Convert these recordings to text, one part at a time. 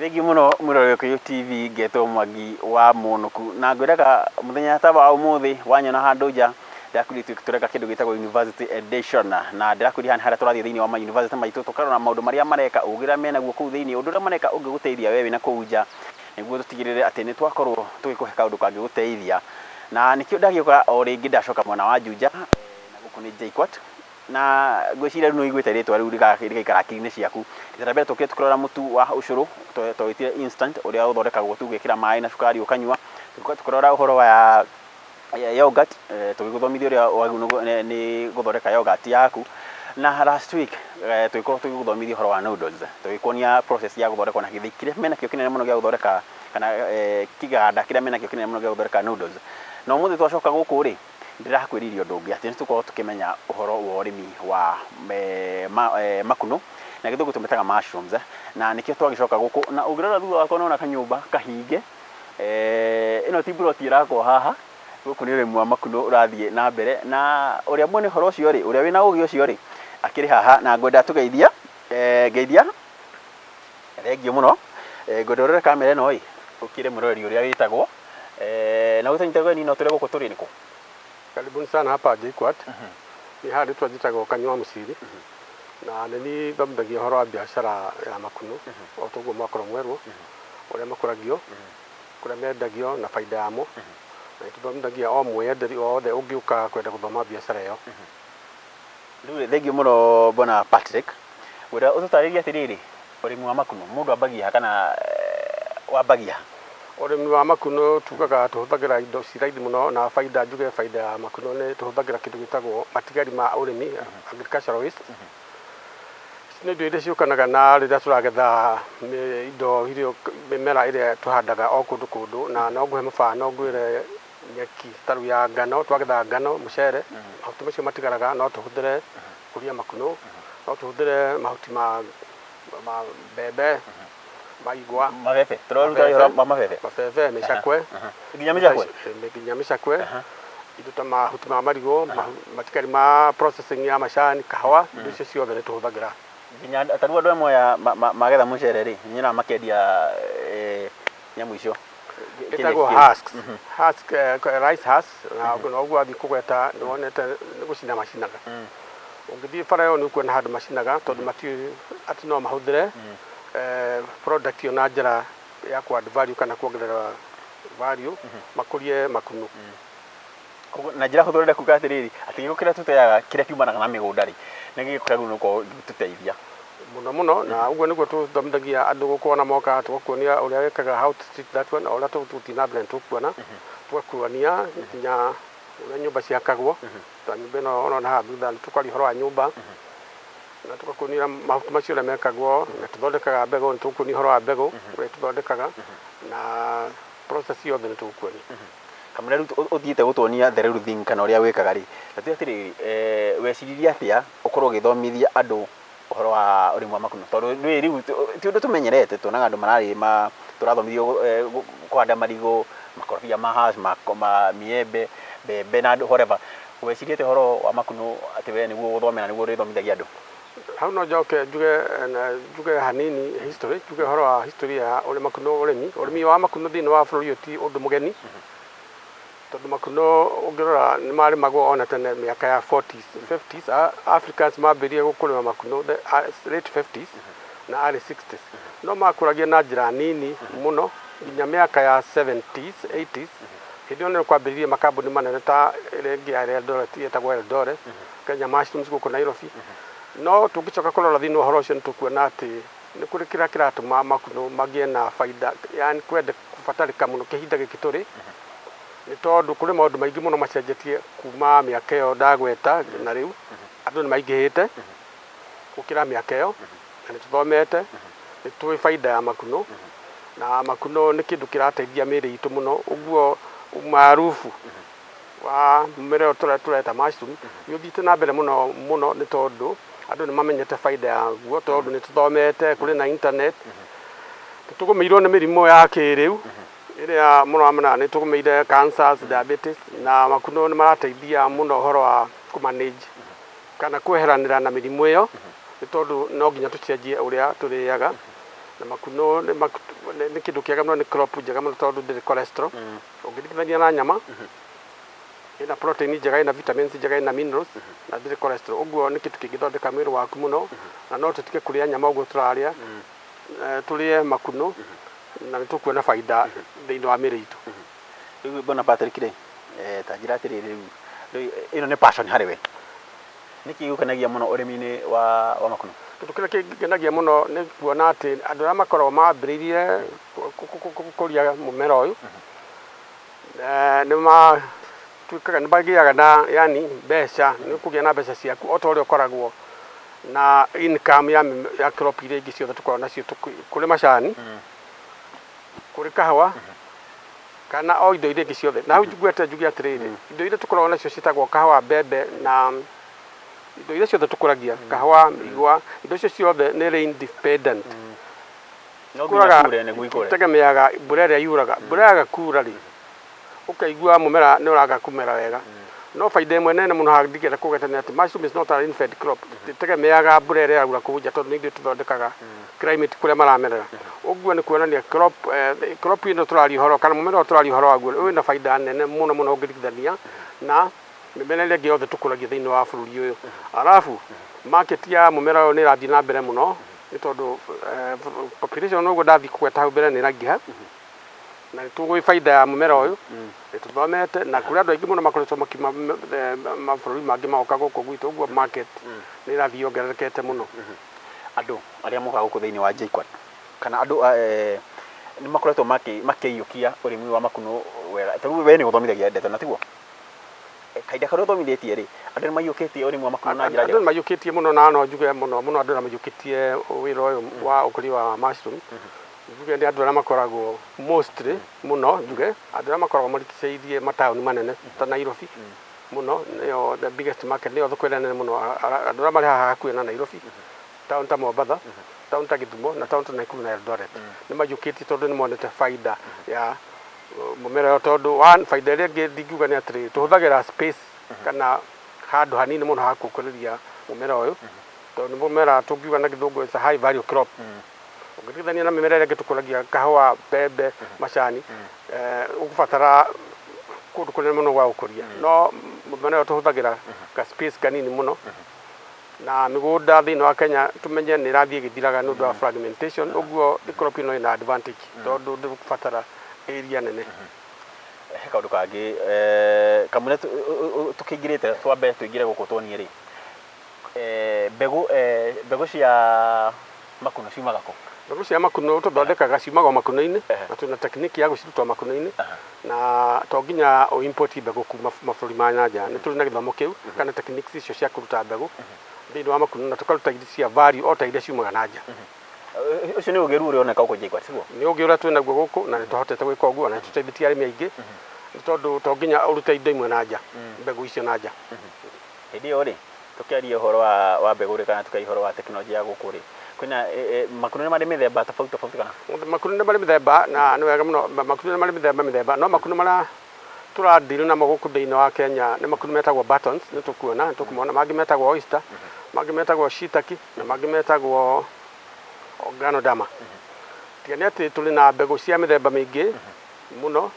Thengiũ mũno mwĩroreri wa Kĩyũ TV, ngetwo Mwangi wa Mũnũku na ngwĩraga mũthenya ta wa ũmũthĩ wanyona handũ nja ndĩrakwĩrire tũreka kĩndũ gĩtagwo University Edition, na ndĩrakwĩrire haha nĩ harĩa tũrathiĩ thĩinĩ wa ma university maitũ tũkarora maũndũ marĩa mareka, ũgĩ ũrĩa menaguo kũu thĩinĩ, ũndũ ũrĩa mareka ũngĩgũteithia we wĩna kũu nja, nĩguo tũtigĩrĩre atĩ nĩ twakorwo tũgĩkũhe kaũndũ kangĩgũteithia. Na nĩkĩo ndagĩũka o rĩngĩ ndacoka mwena wa Juja, na gũkũ nĩ JKUAT. Na ngwĩciria rĩu nĩ ũiguĩte rĩtwa rĩu rĩgaikara hakiri-inĩ ciaku. Rita rĩa mbere twokire tũkĩrora mũtu wa ũcũrũ, twawĩtire instant, ũrĩa ũthondekagwo tu ũgekĩra maĩ na cukari ũkanyua. Tũgĩũka tũkĩrora ũhoro wa yoghurt, tũgĩgũthomithia ũrĩa wagĩrĩirwo nĩ gũthondeka yoghurt yaku. Na last week tũgĩkorwo tũgĩgũthomithia ũhoro wa noodles, tũgĩkuonia process ya gũthondekwo na gĩthĩi kĩrĩa menakĩo kĩnene mũno gĩa gũthondeka kana kĩganda kĩrĩa menakĩo kĩnene mũno gĩa gũthondeka noodles. Na ũmũthĩ twacoka gũkũ rĩ, ndĩrakwĩrĩire ũndũ ũngĩ atĩ nĩ tũgũkorwo tũkĩmenya ũhoro wa ũrĩmi wa makunũ, na gĩthũngũ tũmĩtaga mushrooms, na nĩkĩo twagĩcoka gũkũ. Na ũngĩrora thutha wakwa nĩ ũrona kanyũmba kahinge, ĩno ti mburoti ĩrakwo haha, gũkũ nĩ ũrĩmi wa makunũ ũrathiĩ na mbere, na ũrĩa mwene ũhoro ũcio rĩ, ũrĩa wĩna ũgĩ ũcio rĩ, akĩrĩ haha na ngwenda atũgeithia. Ngeithia, thengiũ mũno, ngwenda ũrore kamera ĩno ĩ, ũkĩre mwĩroreri ũrĩa wĩtagwo, na ũtũnyite ũgeni na ũtwĩre gũkũ tũrĩ nĩ kũ? Karibuni sana hapa JKUAT. Nĩ haha rĩtwa njĩtagwo Kanyua Mũciri na nĩ niĩ thomithagia ũhoro wa biacara ya makunũ o ta ũguo mwakorwo mwerwo ũrĩa makũragio, kũrĩa mendagio na baida yamo, na nĩ tũthomithagia o mwĩyenderi o wothe ũngĩũka kwenda gũthoma biacara ĩyo. Rĩu rĩ, thengiũ mũno bwana Patrick, ngwenda ũtũtarĩrie atĩrĩrĩ, ũrĩmi wa makunũ mũndũ ambagia ha kana wambagia ha? Ũrĩmi wa makunũ tugaga tũhũthagĩra indo ci raithi mũno na baida, njuge baida ya makunũ nĩ tũhũthagĩra kĩndũ gĩtagwo matigari ma ũrĩmi, agricultural waste. Ici nĩ indo iria ciũkanaga na rĩrĩa tũragetha indo iria mĩmera ĩrĩa tũhandaga o kũndũ kũndũ, na no ngũhe mũbano ngwĩre nyeki ta rĩu ya ngano, twagetha ngano, mũcere, mahuti macio matigaraga no tũhũthĩre gũkũria makunũ, no tũhũthĩre mahuti ma mbembe, ma igwa. Mabebe, tũraruta wĩra wa mabebe. Mabebe, mĩcakwe. Nginya mĩcakwe? Nginya mĩcakwe. Indo ta mahuti ma marigũ, matigari ma processing ya macani, kahũa, indo icio ciothe nĩ tũhũthagĩra. Nginya ta rĩu andũ aya moya magetha mũcere rĩ, nyonaga makĩendia nyamũ icio. Ĩtagwo husks. Husk, rice husk, na ũguo wathiĩ kũgweta nĩ wonete nĩ gũcina macinaga. Ũngĩthiĩ bara ĩyo nĩ ũkuona handũ macinaga tondũ matiũĩ atĩ no mahũthĩre product ĩyo na njĩra ya kũ add value kana kuongerera value, makũrie makunũ. Koguo na njĩra hũthũ ũrenda kuga atĩrĩrĩ, atĩ gĩko kĩrĩa tũteaga kĩrĩa kiumanaga na mĩgũnda rĩ, nĩ gĩũkaga rĩu gũkorwo gĩgĩtũteithia. Mũno mũno, na ũguo nĩguo tũthomithagia andũ gũkũ ona moka tũgakuonia ũrĩa wĩkaga, how to treat that one, o ũrĩa tũgũthiĩ na mbere nĩ tũkuona, tũgakuonia nginya ũrĩa nyũmba ciakagwo, ta nyũmba ĩno ũrona haha thutha nĩ tũkwaria ũhoro wa nyũmba, na tũgakuonia mahuti macio ũrĩa mekagwo, na tũthondekaga mbegũ, nĩ tũgũkuonia ũhoro wa mbegũ ũrĩa tũthondekaga, na process yothe nĩ tũgũkuonia. Kamũira rĩu ũthiĩte gũtuonia the real thing kana ũrĩa wĩkaga rĩ, ta tuge atĩrĩrĩ, weciririe atĩa ũkorwo ũgĩthomithia andũ ũhoro wa ũrĩmi wa makunũ? Tondũ ndũĩ rĩu ti ũndũ tũmenyerete, tuonaga andũ mararĩma, tũrathomithio kũhanda marigũ, makorobia ma hass, ma mĩembe, mbembe na whatever. Weciririe atĩa ũhoro wa makunũ atĩ we nĩguo ũgũthomera nĩguo ũrĩthomithagia andũ? Hau no njoke njuge njuge hanini history, njuge ũhoro wa history ya ũrĩa makunũ ũrĩmi. Ũrĩmi wa makunũ thĩinĩ wa bũrũri ũyũ ti ũndũ mũgeni, tondũ makunũ ũngĩrora nĩ marĩmagwo ona tene mĩaka ya 40s, 50s. Africans mambĩrĩirie kũrĩma makunũ the late 50s na early 60s. No makũragia na njĩra nini mũno nginya mĩaka ya 70s, 80s. Hĩndĩ ĩyo nĩ kwambĩrĩirie makambuni manene ta ĩrĩa ĩngĩ ya Eldoret yetagwo Eldoret, Kenya Mushrooms gũkũ Nairobi. No tũngĩcoka kũrora thĩinĩ wa ũhoro ũcio nĩ tũkuona atĩ nĩ kũrĩ kĩrĩa kĩratũma makunũ magĩe na baida, yaani kwende kũbatarĩka mũno kĩhinda gĩkĩ tũrĩ, nĩ tondũ kũrĩ maũndũ maingĩ mũno macenjetie kuma mĩaka ĩyo ndagweta na rĩu. Andũ nĩ maingĩhĩte gũkĩra mĩaka ĩyo, na nĩ tũthomete, nĩ tũĩ baida ya makunũ, na makunũ nĩ kĩndũ kĩrateithia mĩĩrĩ itũ mũno, ũguo umaarufu wa mũmera ũyũ tũreta mushroom nĩ ũthiĩte na mbere mũno mũno nĩ tondũ andũ nĩ mamenyete baida yaguo, tondũ nĩ tũthomete, kũrĩ na internet, nĩ tũgũmĩirwo nĩ mĩrimũ ya kĩrĩu ĩrĩa mũramenya nĩ tũgũmĩire cancers, diabetes, na makunũ nĩ marateithia mũno ũhoro wa kũ manage kana kweheranĩra na mĩrimũ ĩyo, nĩ tondũ no nginya tũcenjie ũrĩa tũrĩaga. Na makuno nĩ kĩndũ kĩega mũno, nĩ crop njega mũno tondũ ndĩrĩ cholesterol ũngĩringithania na nyama. Ĩna protein njega, ĩna vitamins njega, ĩna minerals na ndĩrĩ cholesterol. Ũguo nĩ kĩndũ kĩngĩthondeka mwĩrĩ waku mũno, na no tũtige kũrĩa nyama ũguo tũrarĩa, tũrĩe makuno na nĩ tũkuona baida thĩinĩ wa mĩĩrĩ itũ. Rĩu bwana Patrick rĩ, ta njĩra atĩrĩrĩ, rĩu ĩno nĩ passion harĩ we, nĩkĩ gĩgũkenagia mũno ũrĩmi-inĩ wa makuno? Kĩndũ kĩrĩa kĩngenagia mũno nĩ kuona atĩ andũ arĩa makoragwo mambĩrĩirie gũkũria mũmera ũyũ nĩ matuĩkaga nĩ magĩaga na yani mbeca, nĩ ũkũgĩa na mbeca ciaku o ta ũrĩa ũkoragwo na income ya crop iria ingĩ ciothe tũkoragwo nacio, kũrĩ macani, kũrĩ kahũa kana o indo iria ingĩ ciothe. Na hau ngwete njuge atĩrĩrĩ, indo iria tũkoragwo nacio ciĩtagwo kahũa, mbembe na indo iria ciothe tũkũragia, kahũa, mĩigua, indo icio ciothe nĩ rain dependent. No nginya kure nĩguo ikũre. Itegemeaga mbura ĩrĩa yuraga. Mbura yaga kura rĩ, ũkaigua mũmera nĩ ũraga kũmera wega. No baida ĩmwe nene mũno haha ndingĩenda kũgweta nĩ atĩ mushroom is not a rain fed crop. Ĩtegemeaga mbura ĩrĩa ĩraura kũu nja tondũ nĩ ithuĩ tũthondekaga climate kũrĩa maramerera. Ũguo nĩ kuonania crop ĩno tũraria ũhoro kana mũmera ũyũ tũraria ũhoro waguo wĩna baida nene mũno mũno ũngĩringithania na mĩmera ĩrĩa ĩngĩ yothe tũkũragia thĩinĩ wa bũrũri ũyũ. Arabu market ya mũmera ũyũ nĩ ĩrathiĩ na mbere mũno nĩ tondũ population, ũguo ndathiĩ kũgweta hau mbere, nĩ ĩraingĩha na nĩ tũĩ baida ya mũmera ũyũ, nĩ tũthomete na kũrĩ andũ aingĩ mũno makoretwo makiuma mabũrũri mangĩ magoka gũkũ gwitũ. Ũguo market nĩ ĩrathiĩ yongererekete mũno. Andũ arĩa mokaga gũkũ thĩinĩ wa JKUAT kana andũ nĩ makoretwo makĩiyũkia ũrĩmi wa makuno wega? Ta rĩu we nĩ ũthomithagia ndeto, na tiguo? Kahinda karĩa ũthomithĩtie rĩ, andũ nĩ maiyũkĩtie ũrĩmi wa makuno na njĩra Andũ njega? Nĩ maiyũkĩtie mũno, na no njuge mũno mũno andũ arĩa maiyũkĩtie wĩra ũyũ wa ũkũria wa mushroom, njuge nĩ andũ arĩa makoragwo mostly mũno, njuge andũ arĩa makoragwo marigicĩirie mataũni manene ta Nairobi mũno, nĩyo the biggest market, nĩyo thoko ĩrĩa nene mũno. Andũ arĩa marĩ haha hakuhĩ na Nairobi, taũni ta Mombatha, taũni ta Gĩthumo na taũni ta Nakuru na Eldoret, nĩ maiyũkĩtie tondũ nĩ monete baida ya mũmera ũyũ. Tondũ one baida ĩrĩa ĩngĩ ndingiuga nĩ atĩrĩrĩ, tũhũthagĩra space kana handũ hanini mũno ha gũkũrĩria mũmera ũyũ, tondũ nĩ mũmera tũngiuga na Gĩthũngũ it's a high value crop ũngĩringithania na mĩmera ĩrĩa ĩngĩ tũkũragia, kahũa, mbembe, macani. Ũgũbatara kũndũ kũnene mũno gwa gũkũria, no mũmera ũyũ tũhũthagĩra ka space kanini mũno. Na mĩgũnda thĩinĩ wa Kenya tũmenye nĩ ĩrathiĩ ĩgĩthiraga nĩ ũndũ wa fragmentation. Ũguo crop ĩno ĩna advantage tondũ ndĩgũbatara area nene. He kaũndũ kangĩ kamũira tũkĩingĩrĩte, twambe tũingĩre gũkũ tuonie rĩ, mbegũ cia makuno ciumaga kũ? Mbegũ cia makuno tũthondekaga ciumaga o makuno-inĩ, na twĩna technique ya gũciruta o makuno-inĩ, na to nginya ũ import mbegũ kuma mabũrũri ma na nja. Nĩ tũrĩ na gĩthomo kĩu kana techniques icio cia kũruta mbegũ thĩinĩ wa makuno na tũkaruta iria cia value o ta iria ciumaga na nja. Ũcio nĩ ũgĩru ũrĩa ũroneka gũkũ JKUAT, siguo? Nĩ ũgĩ ũrĩa twĩ naguo gũkũ na nĩ tũhotete gwĩka ũguo na nĩ tũteithĩtie arĩmi aingĩ, nĩ tondũ to nginya ũrute indo imwe na nja, mbegũ icio na nja. Hĩndĩ ĩyo rĩ, tũkĩaria ũhoro wa mbegũ rĩ, kana tũkĩaria ũhoro wa tekinoronjĩ ya gũkũ rĩ, kwĩna makuno nĩ marĩ mĩthemba tofauti tofauti kana? Makuno nĩ marĩ mĩthemba, na nĩ wega mũno, makuno nĩ marĩ mĩthemba mĩthemba, no makuno marĩa tũradeal namo gũkũ thĩinĩ wa Kenya nĩ makuno metagwo buttons, nĩ tũkuona, nĩ tũkũmona. Mangĩ metagwo oyster, mangĩ metagwo shiitake na mangĩ metagwo ganoderma. Tiga nĩ atĩ tũrĩ na mbegũ cia mĩthemba mĩingĩ mũno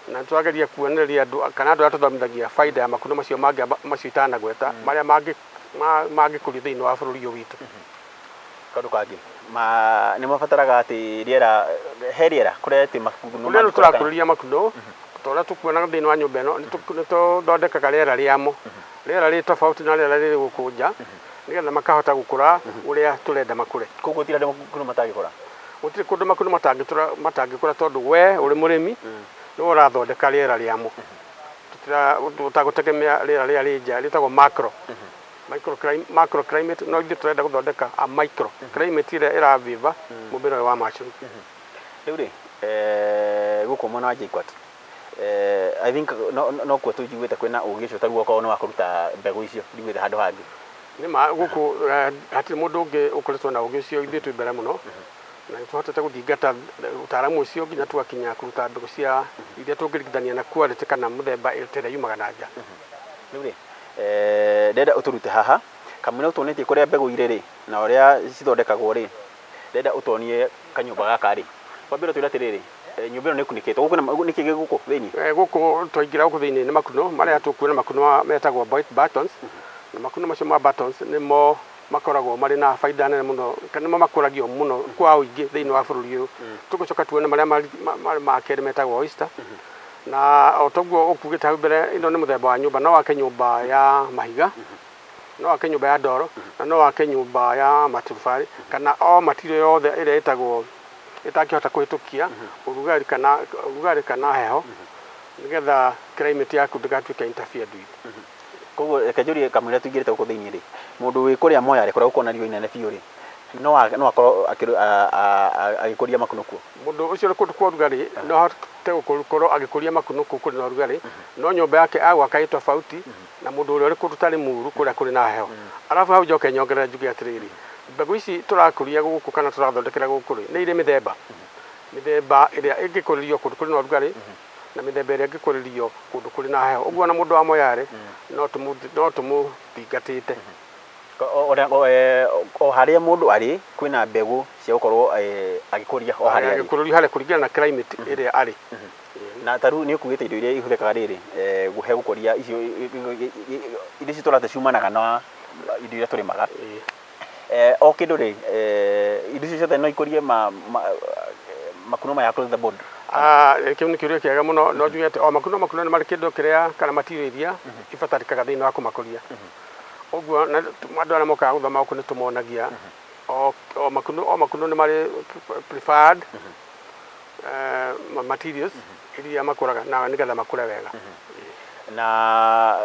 na nĩ tũrageria kuonereria andũ kana andũ arĩa tũthomithagia baida ya makuno macio mangĩ macio itanagweta, marĩa mangĩkũrio thĩinĩ wa bũrũri ũyũ witũ. Kaũndũ kangĩ, nĩ mabataraga atĩ rĩera, he rĩera kũrĩa atĩ makuno Kũrĩa rĩu mangĩkũra kana? Tũrakũrĩria makuno ta ũrĩa tũkuona thĩinĩ wa nyũmba ĩno, nĩ tũthondekaga rĩera rĩamo, rĩera rĩ tofauti na rĩera rĩrĩ gũkũ nja, nĩgetha makahota gũkũra ũrĩa tũrenda makũre. Koguo gũtirĩ andũ makuno matangĩkũra? Gũtirĩ kũndũ makuno matangĩkũra, tondũ we ũrĩ mũrĩmi nĩwe ũrathondeka rĩera rĩamo. Tũtagũtegemea rĩera rĩrĩa rĩ nja rĩtagwo macro micro climate, no ithuĩ tũrenda gũthondeka a micro climate ĩrĩa ĩra favour mũmera ũyũ wa mushroom. Rĩu rĩ, gũkũ mwena wa JKUAT, I think no kuo tũiguĩte kwĩna ũgĩ ũcio, tarĩu okorwo nĩ wa kũruta mbegũ icio, ndiguĩte handũ hangĩ. Nĩ ma, gũkũ hatirĩ mũndũ ũngĩ ũkoretwo na ũgĩ ũcio. Ithuĩ twĩ mbere mũno na nĩ tũhotete gũthingata ũtaaramu ũcio nginya tũgakinya kũruta mbegũ cia iria tũngĩringithania na quality kana mũthemba ta ĩrĩa yumaga na nja. Rĩu rĩ, ndĩrenda ũtũrute haha kamũira ũtuonetie kũrĩa mbegũ irĩ rĩ na ũrĩa cithondekagwo rĩ. Ndĩrenda ũtonie kanyũmba gaka rĩ. Wambere ũtwĩre atĩrĩrĩ, nyũmba ĩno nĩ ĩkunĩkĩtwo. Gũkũ nĩkĩ gĩ gũkũ thĩinĩ? Gũkũ twaingĩra gũkũ thĩinĩ nĩ makuno marĩa tũkuona makuno metagwo buttons, na makuno macio ma buttons nĩmo makoragwo marĩ na baida nene mũno kana nĩmo makũragio mũno kwa ũingĩ thĩinĩ wa bũrũri ũyũ. Tũgũcoka tuone marĩa ma kerĩ metagwo oyster, na o toguo ũkugĩte hau mbere, ĩno nĩ mũthemba wa nyũmba, no wake nyũmba ya mahiga, no wake nyũmba ya ndoro, na no wake nyũmba ya maturubarĩ, kana o material yothe ĩrĩa ĩtagwo ĩtangĩhota kũhĩtũkia ũrugarĩ kana heho, nĩgetha climate yaku ndĩgatuĩke interfered with. Koguo reke njũrie, kamũira tũingĩrĩte gũkũ thĩinĩ rĩ, mũndũ wĩ kũrĩa Moyale kũrĩa gũkoragwo na riũa inene biũ rĩ, no akorwo agĩkũria makunũ kuo? Mũndũ ũcio ũrĩ kũndũ kwa ũrugarĩ no ahote gũkorwo agĩkũria makunũ kũu kũrĩ na ũrugarĩ, no nyũmba yake agwaka ĩ tofauti na mũndũ ũrĩa ũrĩ kũndũ tarĩ muru kũrĩa kũrĩ na heho. Arabu hau njoke nyongerere njuge atĩrĩrĩ, mbegũ ici tũrakũria gũkũ kana tũrathondekera gũkũ rĩ, nĩ irĩ mĩthemba, mĩthemba ĩrĩa ĩngĩkũrĩrio kũndũ kũrĩ na ũrugarĩ na mĩthemba ĩrĩa ĩngĩkũrĩrio kũndũ kũrĩ na heho. Ũguo ona mũndũ wa Moyale no tũmũthingatĩte. O harĩa mũndũ arĩ kwĩna mbegũ cia gũkorwo agĩkũria o harĩa arĩ. Agĩkũrĩrio harĩa kũringana na climate ĩrĩa arĩ. Na ta rĩu nĩ ũkugĩte indo iria ihũthĩkaga rĩrĩ he gũkũria icio, indo icio tũrate ciumanaga na indo iria tũrĩmaga. O kĩndũ rĩ, indo icio ciothe no ikũrie makuno maya across the board? Kĩu nĩ kĩũria kĩega mũno. No njuge atĩ o makuno nĩ marĩ kĩndũ kĩrĩa kana material iria ibatarĩkaga thĩinĩ wa kũmakũria. Ũguo na andũ arĩa mokaga gũthoma gũkũ nĩ tũmonagia o makuno nĩ marĩ preferred materials iria makũraga na nĩgetha makũre wega. Na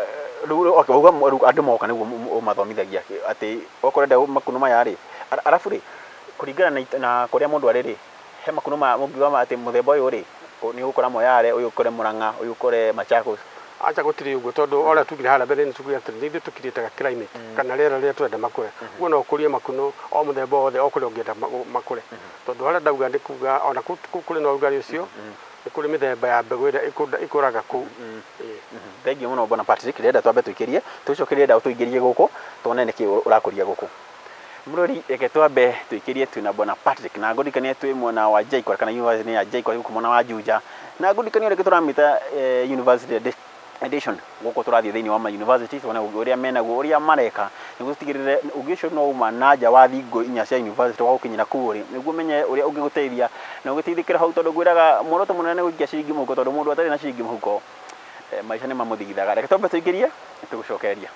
rĩu, okay, wauga rĩu andũ moka nĩguo ũmathomithagia atĩ okorwo ũrenda makuno maya rĩ, arabu rĩ, kũringana na kũrĩa mũndũ arĩ rĩ, he makuno ma mũngiuga atĩ mũthemba ũyũ rĩ, nĩ ũgũkora Moyale, ũyũ ũkore Murang'a, ũyũ ũkore Machakos? Acha, gũtirĩ ũguo, tondũ ũrĩa tugire harĩa mbere nĩ tugire atĩ nĩ ithuĩ tũkirĩtaga climate kana rĩera rĩrĩa tũrenda makũre. Ũguo no ũkũrie makuno o mũthemba wothe o kũrĩa ũngĩenda makũre, tondũ harĩa ndauga nĩ kuga ona kũu kũrĩ na ũrugarĩ ũcio nĩ kũrĩ mĩthemba ya mbegũ ĩrĩa ĩkũraga kũu. Ĩĩ. Thengiũ mũno, Bwana Patrick. Ndĩrenda twambe tũikĩrie, tũcoke ndĩrenda ũtũingĩrie gũkũ tuone nĩkĩ ũrakũria gũkũ. Mũrori, reke twambe tũikĩrie twĩna Bwana Patrick, na ngũririkanie twĩ mwena wa JKUAT kana university ya JKUAT gũkũ mwena wa Juja, na ngũririkanie rĩngĩ tũramĩta University Edition. Gũkũ tũrathiĩ thĩinĩ wa ma university tuone ũrĩa menaguo, ũrĩa mareka nĩguo tũtigĩrĩre ũngĩ ũcio no uma na nja wa thingo inya cia university wa gũkinyĩra kũu ũrĩ, nĩguo ũmenye ũrĩa ũngĩgũteithia na ũgĩteithĩkĩra hau, tondũ ngwĩraga muoroto mũnene nĩ gũikia ciringi mũhuko, tondũ mũndũ atarĩ na ciringi mũhuko, maica nĩ mamũthigithaga. Reke twambe tũingĩrie, tũgũcokereria.